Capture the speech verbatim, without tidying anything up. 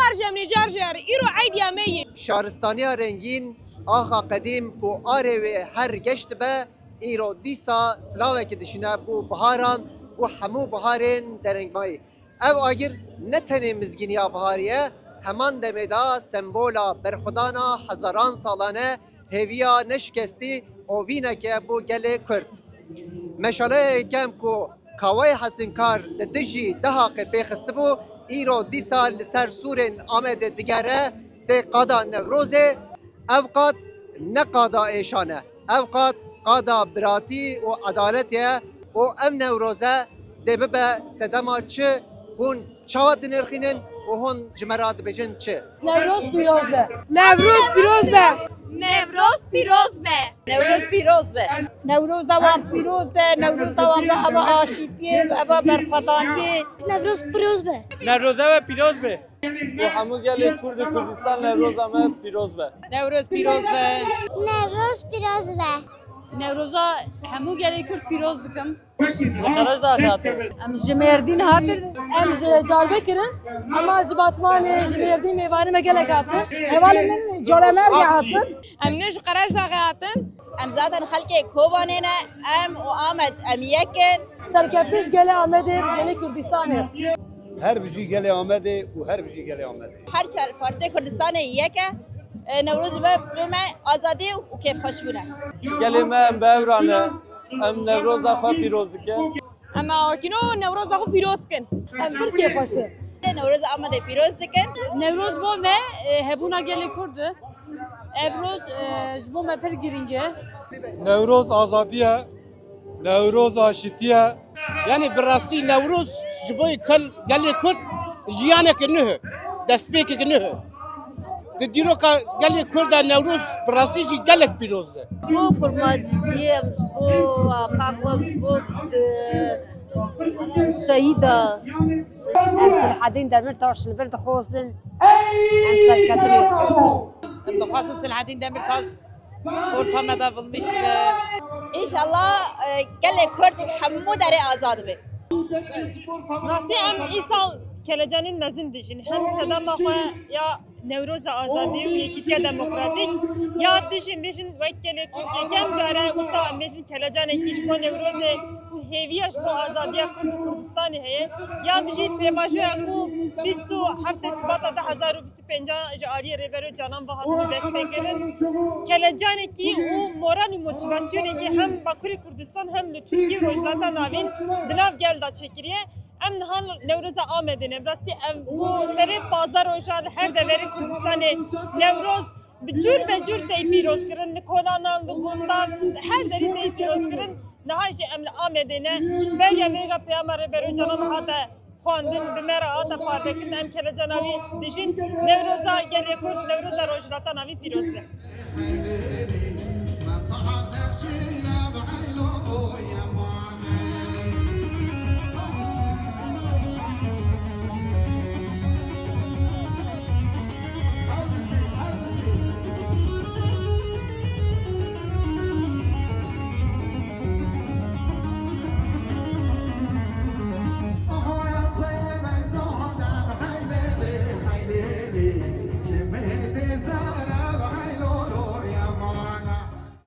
Car jî em nê car jî car, îro eydiya me yê. Şaristaniya rengîn, axa qedîm ku arê wê her geş dibe, îro dîsa silavekê dişîne bo biharan, bo hemû biharên derengmayî. Ev agir ne tenê mizgîniya biharî ye, heman demê de sembola berxwedana hezaran salan e, hêviya neşikestî û vîneke bo gelê Kurd. Meşaleya yekem ku Kawayê Hesinkar li dijî Dehaqê pê xistibû, îro dîsa li ser sûrên Amedê digere, tê qada Newrozê. Ev qad ne qada êşan e. Ev qad qada biratî û edaletê ye û ev Newroze dê bibe sedema çi, hûn çawa dinirxînin û hûn ji me re dibêjin çi? Newroz pîroz be. Newroz pîroz be. Newroz pîroz be. Newroz pîroz be. Newroza wan pîroz be, Newroza wan be eva aşîtiyê, eva berxwedaniyê. Newroz pîroz be. Newroza we pîroz be. Û hemû gelê Kurd û Kurdistan Newroza me pîroz be. Newroz pîroz be. Newroz pîroz be. Newroza hemû gelê Kurd pîroz dikim. Ji Qerejdaxê hatin. Em ji Mêrdîn hatin. Em ji Carbekir in, ama ji Batmanê, ji Mêrdîn mêvanê me gelek hatin. Hevalê min Colemêrgê hatin. Em ne ji Qerejdaxê hatin. Em zaten xelkê Kobanê ne, em û Amed em yek in. Serkeftin ji gelê Amedê, gelê Kurdistanê. Her bijî gelê Amedê û her bijî gelê Amedê. Her çar parçeyê Kurdistanê yek e. E, Newroz ji ber bi me azadî û kêfxweşbûn e. Gelê me em bi hev re ne. Em Newroza xwe pîroz dikin. Em akîno Newroza xwe pîroz kin. Em pir kêfxweş in. Newroza Amedê pîroz dikin. Newroz bo me, e, hebûna gelê Kurd e. Ev roj, e, ji bo me pir girîng e. Newroz azadî ye. Newroz aşîtî ye. Yanî bi rastî Newroz ji bo kel-, gelê Kurd jiyaneke nuh e, destpêkeke nuh e. Di dîroka gelê Kurd de Newroz bi rastî jî gelek pîroz e. Ji bo kurmancîtiyê em ji bo axa xwe, em ji bo, e, şehîda. Em Silhedîn Demirtaş li vir dixwazin, em serkeftinê dixwazin. Em dixwazin Silhedîn Demirtaş orta me de bilmiş be. Înşallah, e, gelê Kurd hemû derê azad be. Rastî em îsal kelecanên mezin dijîn. Hem sedema xwe ya Newroza azadî û yekîtiya demokratîk ya dijîn, bêjin wek gelê Kurd yekem care wisa em bêjin kelecanekî ji bo Newrozê û hêviya ji bo azadiya Kurd û Kurdistanê heye. Ya dijî pêvajoya ku bîst û heftê Sibata du hezar û bîst û pênc ji aliyê Rêber Ocalan ve hatibû destpêkirin. Kelecanekî û moral û motivasyonekî hem Bakurê Kurdistan hem li Tirkiye û Rojhilata Navîn di nav gel de çêkiriye. Em niha Newroza Amedê ne. Bi rastî ev bû serê pazdeh roja li her deverê Kurdistanê Newroz bi cûr be cûr tey pîroz kirin. Li kolanan, li gundan, her derî tey pîroz kirin. Niha jî em li Amedê ne. Beriya vêga peyama Rêber Ocalan hate xwendin, bi me re hate parvekirin. Em keleca navî dijîn. Newroza gelê Kurd, Newroza Rojhilata Navîn pîroz be.